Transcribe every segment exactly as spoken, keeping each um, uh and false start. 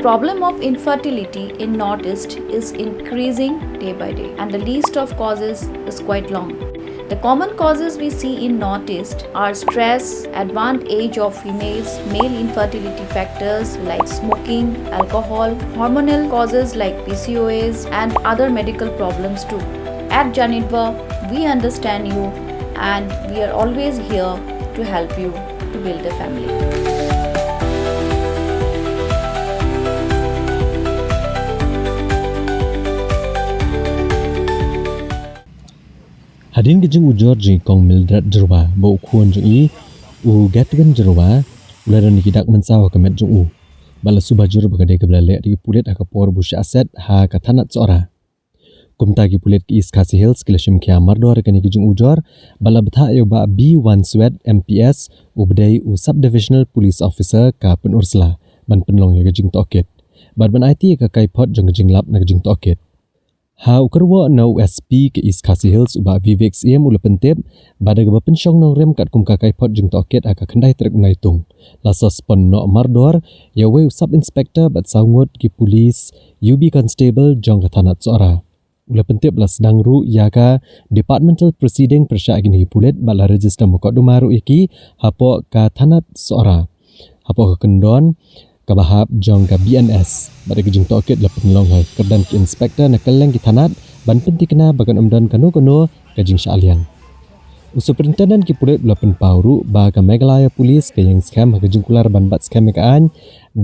Problem of infertility in Northeast is increasing day by day, and the list of causes is quite long. The common causes we see in Northeast are stress, advanced age of females, male infertility factors like smoking, alcohol, hormonal causes like P C O S, and other medical problems too. At Janitva, we understand you and we are always here to help you to build a family. Hadien ka jingujor jong i Kong Mildred Jyrwa bad u khun jong i, u Gatwin Jyrwa, u la don ïa ki dak mynsaw ha ka met jong u. Bad la suba jur ba ka dei kaba la leh da ki pulit ha ka por ba u shah set ha ka thanat Sohra. Kumta ki pulit ka East Khasi Hills ki la shim khia mardor ïa kane ka jingujor, bad la bthah ïa u Bah B Wanswet M P S, uba dei u Sub Divisional Police Officer ka Pynursla, ban pynlong ïa ka jingtohkit. Bad ban aiti ïa ka kaiphod jong ka jinglap na ka jingtohkit. Ha u kyrwoh na u S P ka East Khasi Hills u Bah Vivek Syiem u la pyntip, ba da kaba pynshong nongrim katkum ka kaiphod jingtohkit ha ka khyndai tarik u Naitung, la suspend noh mardor ïa uwei u Sub Inspector bad saw ngut ki pulit U B Constable jong ka thanat Sohra. U la pyntip la sdang ruh ïa ka departmental proceeding pyrshah ïa kine ki pulit bad la register mukotduma ruh ïa ki hapoh ka thanat Sohra. Hapoh ka kyndon kaba hap jong ka B N S, bad ïa ka jingtohkit la pynlong ha kyrdan ki inspector na kylleng ki thanat ban pynthikna ba kan ym don kano kano ka jingshah liang. U Superintendent ki pulit u la pynpaw ruh ba ka Meghalaya Police ka ïeng skhem ha ka jingkular ban bat skhem ïa ka aiñ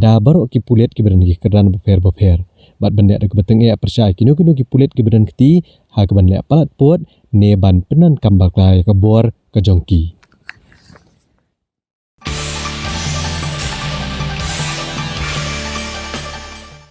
da baroh ki pulit kiba don ha ki kyrdan bapher bapher, bad ban leh da kaba tyngeh pyrshah ïa kino kino ki pulit kiba don kti ha kaban leh palat pud ne ban pyndonkam bakla ïa ka bor ka jong ki.